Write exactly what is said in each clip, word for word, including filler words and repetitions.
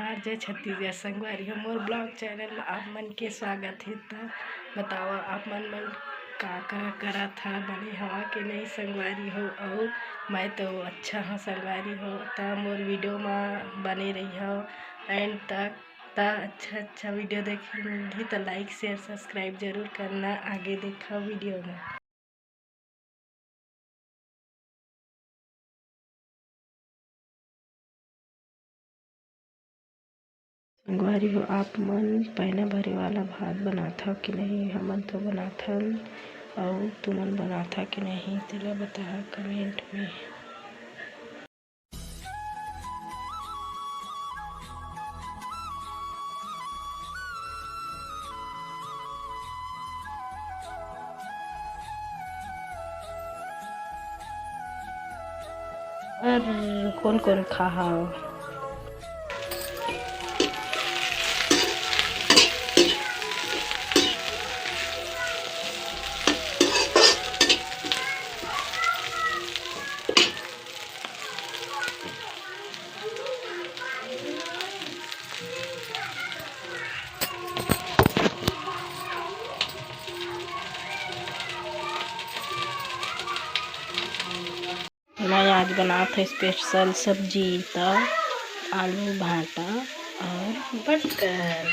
जय छत्तीसगढ़ संगवारी हो, मोर vlog channel में आप मन के स्वागत हे। त बतावा, आप मन मन का का करत हा, बने हवा के नहीं संगवारी हो? अउ मैं तो अच्छा हाँ संगवारी हो। त मोर video में बने रही हो end तक। त अच्छा अच्छा video देखे मिलही त like share subscribe जरूर करना। आगे देखा video में। संगवारी हो, आप मन पैना भरे वाला भात बनाथव कि नहीं? हमन तो बनाथन, अउ तुमन बनाथा कि नहीं, तेला बताहा comment में। अउ कोन कोन खाहव? मैं आज बनात हंव special सब्जी, त आलू भांटा अउ बटकर।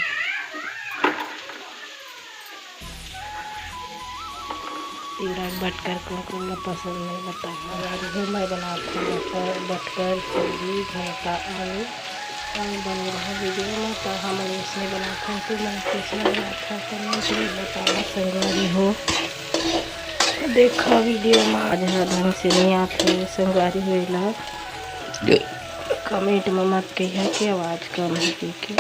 तिवरा बटकर कोन कोन ला पसंद नहीं, बताहा। अउ मैं बनात हंव बटकर, बटकर सब्जी, भांटा, आलू। अउ बने रहा video में। त हमन इसने बनात हन, तुमन कइसने बनात हव, comment में बताहा संगवारी हो। देखा video में, आवाज ह ढंग से नहीं आत हे संगवारी हो, एला comment में मत कहिहा कि आवाज कम हे कहिके।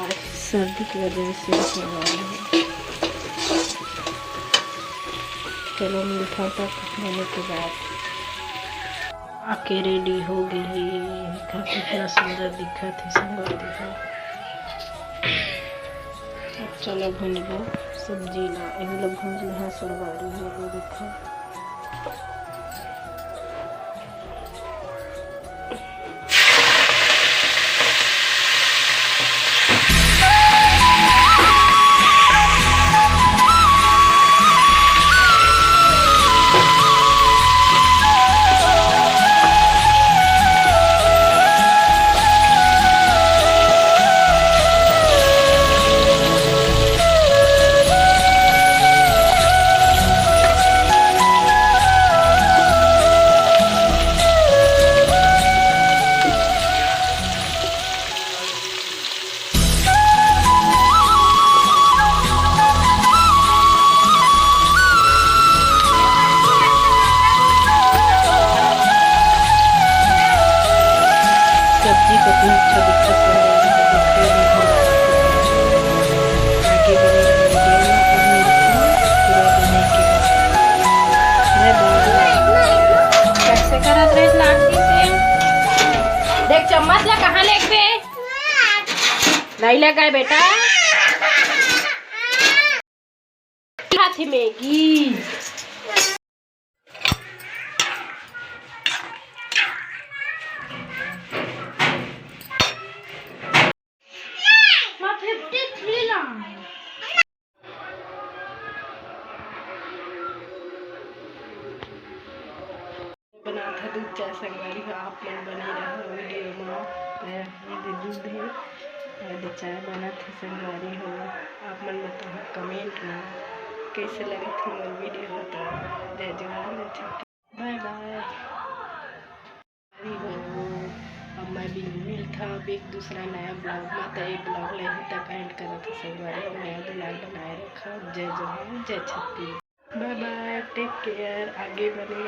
आज सर्दी की वजह से नहीं आ रही है। चलो, मिलता तक खाने के बाद। आके ready हो गई है। देखा कितना सुंदर दिखत हे संगवारी हो। अब चलो भूंजबो सब्जी ला, एहू ला भूंज लेहा संगवारी हो। ये देखो। सब्जी कितना अच्छा दिखत हे, देखते ही मुँह में पानी आ गया। आगे बने रहो video में, अब मिलते हैं पूरा बने के बाद। Bye bye। कैसे करत रहे लाठी से? देख चम्मच ला कहाँ लेके नहीं लगा है बेटा। हाथ में की। माँ fifty three ला। बनात हंव दूध चाय संगवारी हो, आप मन बने रहा video में। ये दे दूध हे, ये दे चाय बनत हे संगवारी हो। आप मन बताहा comment में कइसे लगत हे मोर video हो। तो जय जोहार, जय छत्तीसगढ़, bye bye। संगवारी हो, अब मैं भी मिलत हंव एक दूसरा नया vlog में। तो ये vlog ला यहीं तक end करत हंव संगवारी हो। नया vlog बनाए रखा। जय जोहार, जय Chhattisgarh. Bye bye, take care, आगे बने रहा।